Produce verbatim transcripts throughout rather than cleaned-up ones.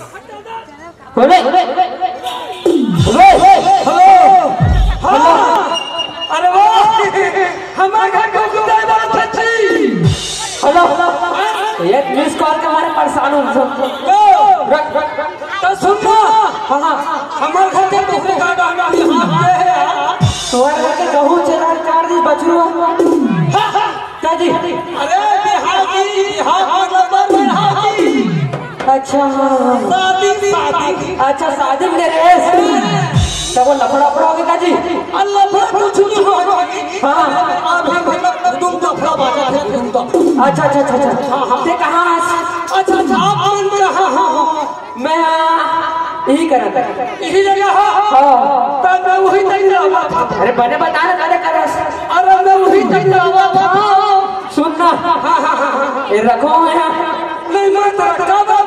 अरे, अरे, hello, hello, हाँ, अरे वाह, हमारे घर को कुत्ता है, बात सच्ची। हेलो, एक मिस कॉल के मारे परेशान हूँ। रख, रख, रख। तो सुन ना, हाँ, हाँ, हमारे घर के कुत्ते का गाना भी हाँ, ये है यार। तुम्हारे घर के गहूँ चला कार दी बछरू। हाँ, हाँ। क्या जी? अरे बिहार की, बिहार की, मतलब बिहार की। अच्छा, हाँ। शादी, शादी। अच्छा, शादी में रे। तब वो लफड़ा, लफड़ा हो गया जी? अल्लाह, लफड़ा कुछ नहीं हो जी। हाँ। अभी मतलब धुम लफड़ा बाजा है, धुम लफड़ा। अच्छा, अच्छा, अच्छा, अच्छा। हाँ, हाँ। ते कहाँ? अच्छा, अच्छा, आप कौन कहाँ? हाँ, हाँ। मैं यही करा था। यही जगह हो? हाँ। तब मैं वही तक जाऊँगा। अरे बने बता ना, करे करस। अरे मैं वही तक जाऊँगा। सुन ना। हाँ, हाँ, हाँ, हाँ। ये रखो यहाँ। नहीं, मैं तो रखा था।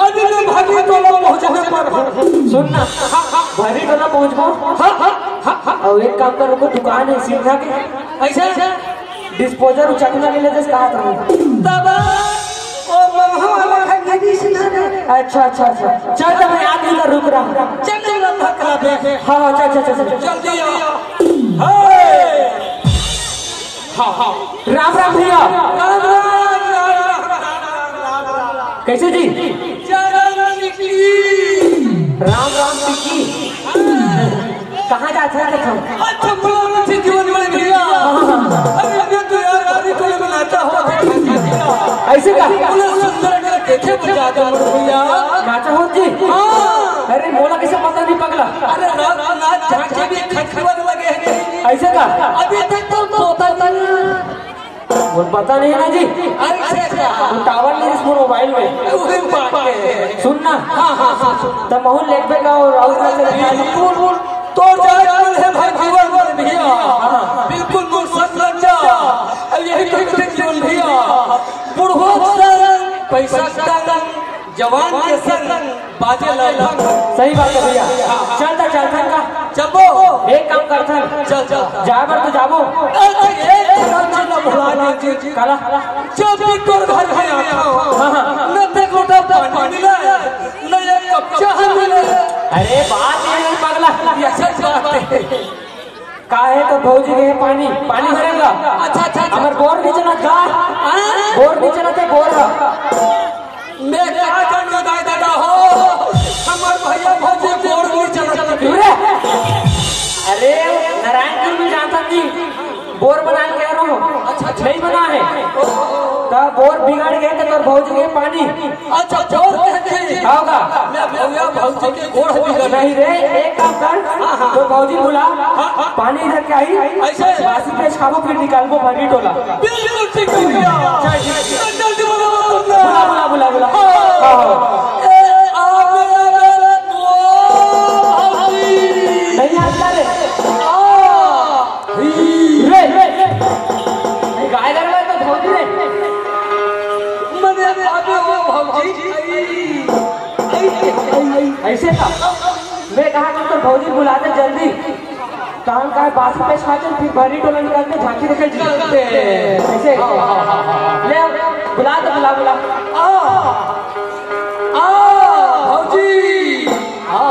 अभी मैं भरी टोला पहुँचने पर हूँ। सुन ना। हाँ, हाँ। भरी टोला पहुँचबो। हाँ, हाँ, हाँ, हाँ। और एक काम कर, रुको, दुकान है सिंघा के। ऐसे? डिस्पोजल उचकना के लिए जस कहा था। तब ओ मम्मा वाला है, नहीं सुना रे। अच्छा, अच्छा, अच्छा। चल, तो मैं आदमी का रुक रहा हूँ। चल, चल, चल, धक्का दे। हाँ, हाँ, चल, चल, चल, चल। जल्दी आ। हे! हाँ, हाँ। राम राम भैया। राम राम, राम राम, राम राम, राम राम। कैसे जी? जय राम राम की। राम राम की। कहाँ जात हस कथन? अच्छा, बोला, अच्छे जीवन में भैया। हाँ, हाँ, हाँ। अरे, मैं तो यार, अभी कोई बनाता हो। ऐसे का? बोला, सुंदर अगर देखे तो जाता हूँ भैया। नाचा हो जी? हाँ। अरे, मोला कैसे पता नहीं पगला? अरे, रात नाच झांके भी खटखट लगे हैं। ऐसे का? अभी तक तो तोता नहीं। वो पता नहीं ना जी। अरे, अच्छा, अच्छा। वो टावर नहीं इसको मोबाइल में। वही बात है। सुन ना। हाँ, हाँ, हाँ, सुन। त महू लेबे का और राहुल का लेबे का। बिल्कुल, तो जाए है भाई जीवन भर भैया। हाँ। बिल्कुल, तू सच लग जा। अब यही तो तेरे जीवन भैया। बुढ़वा संग, पैसा संग, जवान के संग, बाजे ला ढंग। सही बात है भैया। चल त चल थन का। चलबो। एक काम करथन। चल, चल। जाए बर तो जाबो। अरे, एक काम चल भुला दे जी। काला? जब भी तोर घर में आता हूँ, हाँ, हाँ। न ते लोटा पानी मिला, न एक कप चाह मिला। अरे, बात ये नहीं पगला। ये सच बात है। का है तो भौजी के पानी, पानी भरेगा। अच्छा, अच्छा, अच्छा। हमर बोर नहीं चला का? हाँ? बोर नहीं चला थे, बोर। मैं का जानूं दाई दादा हो, हमर भैया भौजी बोर नहीं चला थे। अरे, अरे, नारायणपुर में जाता नहीं, बोर बना के कह रहा हूँ। अच्छा, अच्छा। नहीं बना है। तो बोर बिगड़ गए तो तोर भौजी के पानी। अच्छा, बोर कहते हैं। होगा। मैं भैया भौजी के गोड़ बिगड़ गए। नहीं रे, एक काम कर, हाँ, हाँ। तो भौजी बुला, हाँ, हाँ। पानी इधर क्या ही? ऐसे? बासी पेश खाबो, फिर निकालबो भरी टोला। बिल्कुल ठीक है भैया। जय श्री कृष्ण। जल्दी बुलाओ तुमने। बुला, बुला, बुला, बुला। हाँ। हाँ, हाँ। ए, आ गया रे, ओ, हल्दी। नहीं आता रे। आ। रे, रे, रे। गाय गरवा तो भौजी रे। मने अबे ओ भौजी। ऐसे का? मैं कहा कि तो भौजी बुलाते जल्दी। काम का बासी पेश खाचन, फिर भरी टोला निकाल के झांकी देखे जी। चलते। ऐसे। ले, बुला तो बुला, बुला। आ, आ, भौजी। आ।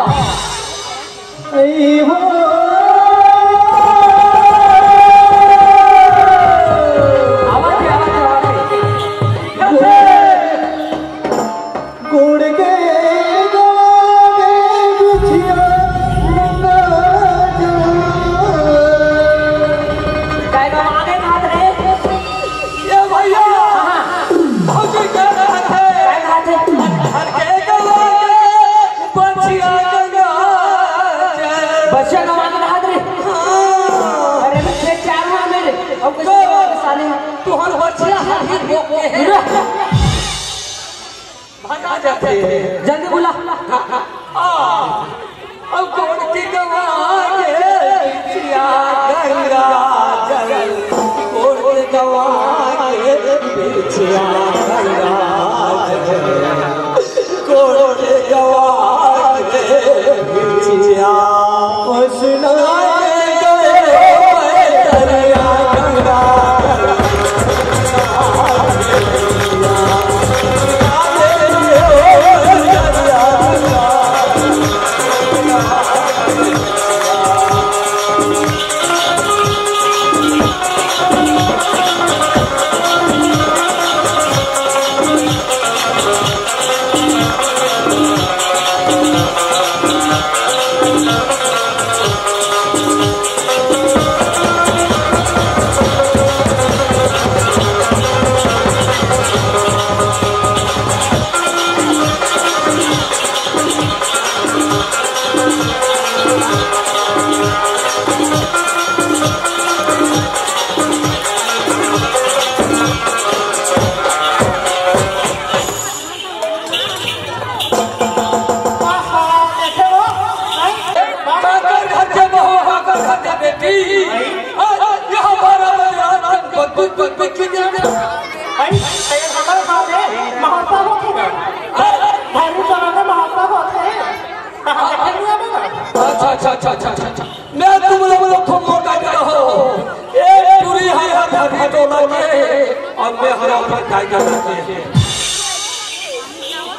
ए हो। आवाज दे, आवाज दे, आवाज दे। गोड़ के गवा के बिछिया नंगा जाऊं। काय गवा के हाथ रे? ए भैया, हाँ। भौजी का हाथ है। काय हाथ है? हर के गवा के बछिया गंगा जल। बछिया गवा के हाथ रे। हाँ। अरे, मैं खेत चार हुआ मेरे। अब कैसे तो गवा के साले? तू हर बछिया हर ही बोके है। भगा जाते हैं। जल्दी बुला। हाँ, हाँ। आ, अब गोड़ की गवा के बिछिया गंगा जल, गोड़ की गवा के बिछिया गंगा जल, गोड़ की गवा के बिछिया। उसने गए दरिया गंगा जल। यहाँ बारह बजे रात तक बकबक बकबक की जाना। भाई, ये हमारे गाँव में महोत्सव होते हैं। धार्मिक जगह में महोत्सव होते हैं। कहाँ देखने नहीं आवे ना? अच्छा, अच्छा, अच्छा, अच्छा, अच्छा, अच्छा। मैं तुम लोग को मोटा कर हो। एक पूरी हमारा धर्म टोला के और मैं हरा पर टाइगर के।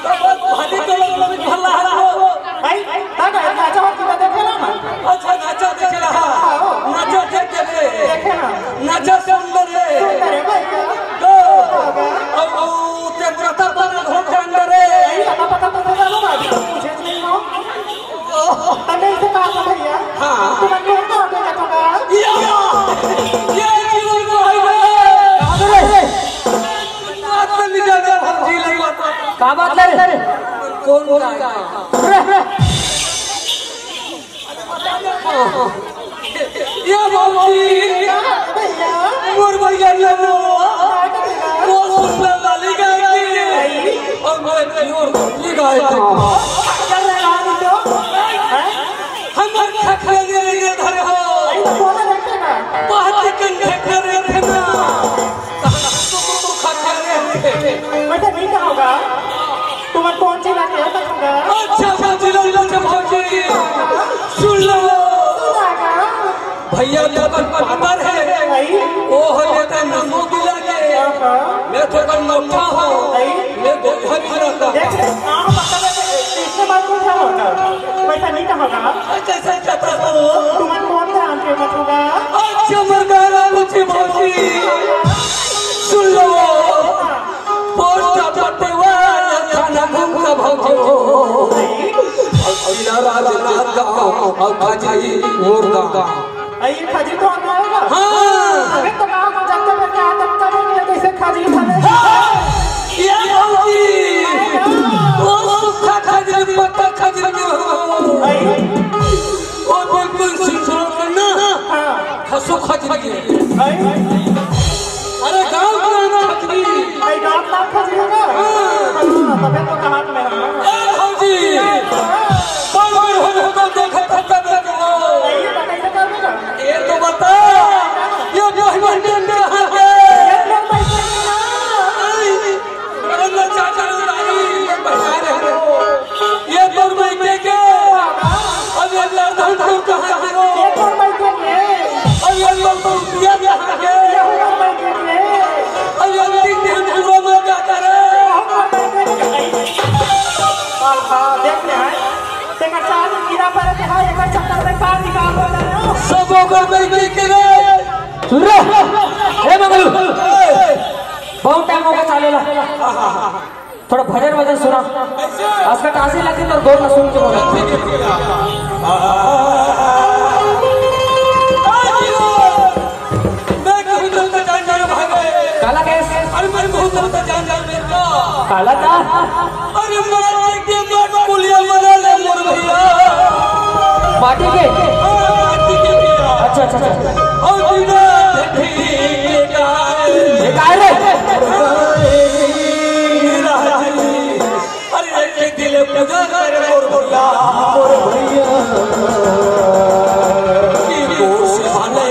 भाभी तो लोग, लोग भला है हो। भाई, भाई, भाई, नाचा हो, कितना देखे ना ना। अच्छा, नाचा देखे रहा। हाँ, हो। नाचा देख के रे। देखे ना। नाचा सुंदर रे। सुंदर है भाई का। तो, होगा। अब वो ते प्रताप पर हो चंद रे। भाई, पता, पता, पता, पता, अभी तो पूछे नहीं हो। तने इसे कहा था भैया? हाँ। तुम्हें कौन कहा था, कहा था? या, या, ये जीवन को है रे। कहाँ रे? बात कर लीजिए, हम जी नहीं बात। का बात करे? कौन गायक? रे, रे। ये बाबूजी, मोर भैया ये वो, वो सुंदर लाली गायक थी। और मैं प्योर भोजपुरी गायक हूँ। हमर खखरे ले धरे हो। बहुत कंठे करे थे ना। वैसे नहीं कहा होगा। तुम्हें कौन सी बात है, बताऊंगा। अच्छा, बाबूजी, लो, लो, लो, बाबूजी। सुन लो। भैया, तो अपन पातर है। भाई। वो हो जाता है नमो दिला के। हाँ, हाँ। मैं तो अपन नौठा हूँ। भाई। मैं गोधन ही रहता। देख, आम पकड़ के इसके बाद कुछ होगा। वैसा नहीं कहा होगा। अच्छा, अच्छा, अच्छा, अच्छा। तुम्हें कौन सा आम के बताऊंगा? अच्छा, मरदाना कुछ बाबूजी। सुन लो। पोस्ट पटेवा थाना घूम के भौजी। जिला राजनांदगांव और खजरी मोर गांव। अरे, खजरी तो आता होगा। हाँ। अबे, तो गाँव में जाते हुए क्या तब तक नहीं है, जैसे खजरी खा ले। हाँ। ये भौजी। वो सूखा खजरी, पत्ता खजरी में हो। अरे। वो बिल्कुल सिंथेटिक ना। हाँ। खसो खजरी है। अरे गाँव का खजरी। भाई, गाँव का खजरी है ना? हाँ। हाँ, तबे तो कहा मैं, हाँ। ए भौजी, बड़ बड़ हो, हो, हो, देखत, देखत, देखत हो। भाई, ये तो कैसे कर देगा? ये तो बता, ये बहिनी कहाँ है? ये तो पैसे नहीं ना। अरे, अरे, चाचा, अरे, ये बता रहे हो। ये तोर मायके के। अब ये लड़का उठा कहाँ है? ये तोर मायके के। अब ये लोग तो रुपया कहाँ है? ये हमारे मायके के। अब ये तीन दिन पूरा में क्या करे? ये हमारे मायके के। हाँ, हाँ, देख ले, हाँ। तेकर चाल कीड़ा पड़े के, हाँ, एकर चक्कर में का निकाल होता है? सब ओकर मायके के रे। सुन रे। ए मंगलू। बहुत टाइम हो गया चाले ला। थोड़ा भजन वजन सुना। आज का तासी लगी तो गौर में सुन के बोला। मैं कहूँ तो जान जान भागे। काला कैस? अरे मैं कहूँ तो जान जान मेरे को। काला था? अरे माटी के मटकुलिया बना ले मोर भैया। माटी के? हाँ, माटी के भैया। अच्छा, अच्छा, अच्छा। और बिना ठेठी के गाय। ये गाय रे? अरे, एक दिल पूजा कर मोर भैया, मोर भैया। की कोस भले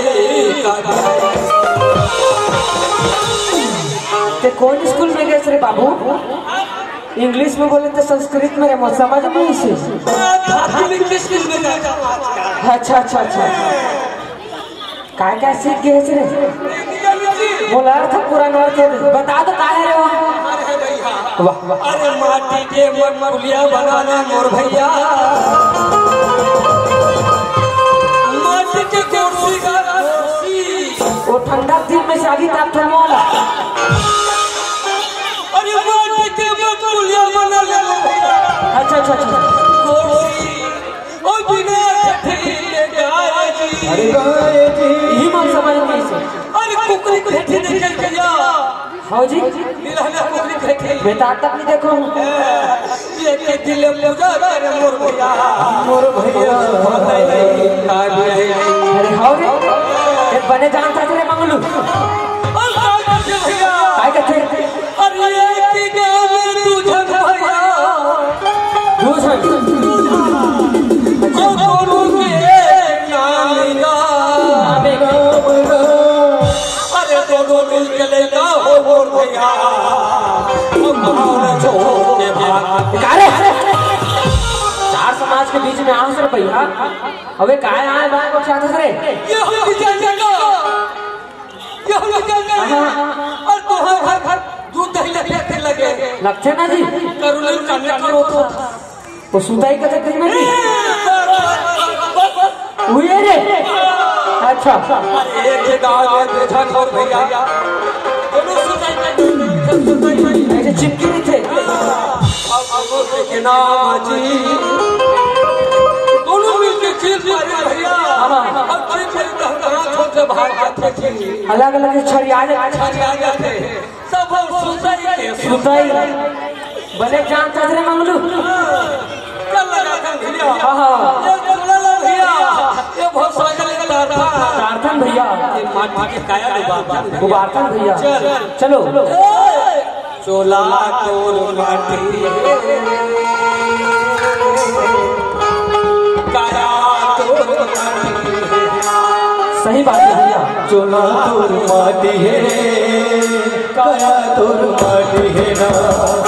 का ते कौन स्कूल में गए रे बाबू? इंग्लिश में बोले तो संस्कृत में रे, मोर समझ में इसे। धार्मिक स्कूल में जाता हूँ आजकल। अच्छा, अच्छा, अच्छा, अच्छा। काय काय सीख गए रे? बोला अर्थ पूरा न अर्थ बता दो, काय है रे वो? वाह, वाह। अरे माटी के मटकुलिया बनाना मोर भैया, माटी के कुर्सी का कुर्सी। वो ठंडा दिन में से अभी तक ठंडा वाला। अरे माटी के मटकुलिया बनाना मोर भैया। अच्छा, अच्छा, अच्छा। कुर्सी। ओ बिना ठेठी के गाय जी। अरे गाय जी। यही मन समझ में इसे। अरे कुकरी ठेठी देखे भैया। हाँ जी। मेरा ना कुकरी ठेठी। बेटा तक नहीं देखो। ये के दिल पूजा करे मोर भैया। मोर भैया। अरे हाँ रे। ये बने जानता तेरे मंगलू। ओ गाय जी भैया। काय कहते? अरे एक ही गाँव में दू झन भैया। दू झन। ओ दोनों के एक नाम का। के बीच में आस रे भैया। अबे काय आए बाय को चाहत रे? ये हम भी जान जाएगा। ये हम भी जान जाएगा। हाँ। और तुम्हारे घर घर दूध दही लगे थे लगे। लगते ना जी। करुणा करने करो था। वो सुताई का तकलीफ में जी। हुई है रे। अच्छा। एक जगह आगे देखा था भैया। दोनों सुताई का तकलीफ में थे, सुताई में। ऐसे चिपके नहीं थे। अब अब के नाम जी। दोनों मिलके चीर मारे भैया। हाँ। अब चीर मारे तो हम कहाँ छोड़ के भाग जाते थे। अलग अलग छड़िया जाते। छड़िया जाते। सब हम सुताई के सुताई। भले जान चाहत रे मंगलू। क्या लगा था भैया? हाँ, हाँ। ये सुना ला भैया। ये बहुत सारे लगा था। प्रार्थन भैया। ये माटी के काया डुबा। उबारतन भैया। चल। चलो। चोला तोर माटी। काया तोर माटी। सही बात है भैया। चोला तोर माटी है। काया तोर माटी है ना।